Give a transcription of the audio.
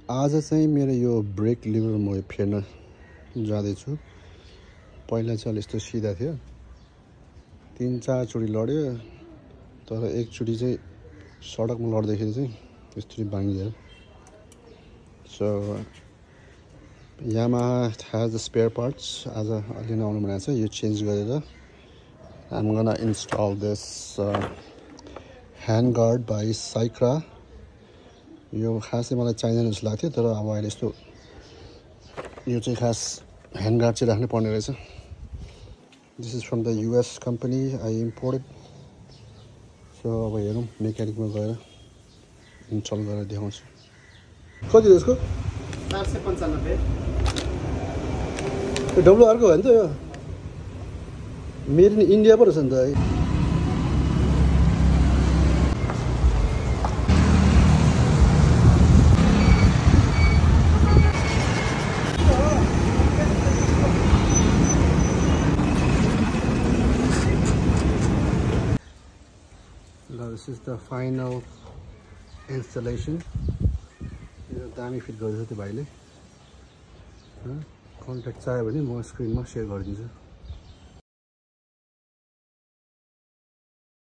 आज चाहिँ मेरो यो ब्रेक लिभर म फेर्न जाँदैछु। पहिला चाहिँ यस्तो सिधा थियो, 3-4 चोटि लड्यो, तर एकचोटि चाहिँ सडकमा लड्दाखेरि चाहिँ यसरी भाङ्गियो। So Yamaha has the spare parts. आज अलि आउनु भनेको छ, यो चेन्ज गरेर I'm gonna install this hand guard by Sycra. यो खासै मलाई चाहिँदैन जस्तो लाग्थ्यो, तर अब अहिले यस्तो यो चाहिँ खास ह्यान्ड गार्ड चाहिँ राख्नै पर्ने रहेछ। This is from the US company I imported. So अब हेरौँ मेकानिकमा गएर इन्स्टल गरेर देखाउँछु। कति यसको 495। यो WR को हो नि त, यो मेड इन इन्डिया पो रहेछ नि त। This is the final installation. यो दामी फिट गर्दैछ त्यो भाइले। कन्ट्याक्ट चाहियो भने म स्क्रिनमा सेयर गरिदिन्छु।